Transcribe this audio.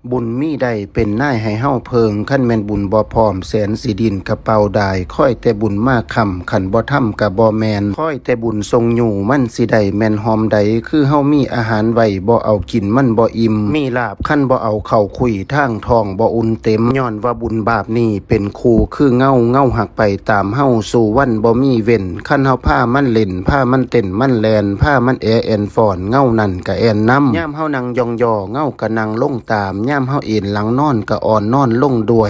ບຸນມີໄດ້ເປັນນາຍໃຫ້ເຮົາເພິ່ງ, ຄັນແມ່ນບຸນບໍ່ພ້ອມ ແສນຊິດີ້ນກະເປົ່າດາຍ, ຄອຍແຕ່ບຸນມາຄ້ຳ, ຄັນບໍ່ທຳກະບໍ່ແມ່ນ, ຄອຍແຕ່ບຸນສົ່ງຍູ້ ມັນຊິໄດ້ແມ່ນຫອມໃດ, ຄືເຮົາມີອາຫານໄວ້ ບໍ່ເອົາກິນມັນບໍ່ອີ່ມ, ມີລາບຄັນບໍ່ເອົາເຂົ້າຄຸຍ ທາງທ້ອງບໍ່ອຸ່ນເຕັມ, ຍ້ອນວ່າບຸນບາບນີ້ເປັນຄູ່ຄືເງົາ, ເງົາຮັກໄປຕາມເຮົາສູ່ວັນບໍ່ມີເວັ້ນ, ຄັນເຮົາພາມັນຫຼິ້ນ ພາມັນເຕັ້ນມັນແລ່ນ ພາມັນແອແອ່ນຟ້ອນ ເງົານັ້ນກະແອ່ນນຳ, ຍາມເຮົານັ່ງຢ່ອງຍໍ ເງົາກະນັ່ງລົງຕາມ, ຍາມເຮົາເອນຫຼັງນອນ ກະອ່ອນນອນລົງດ້ວຍ.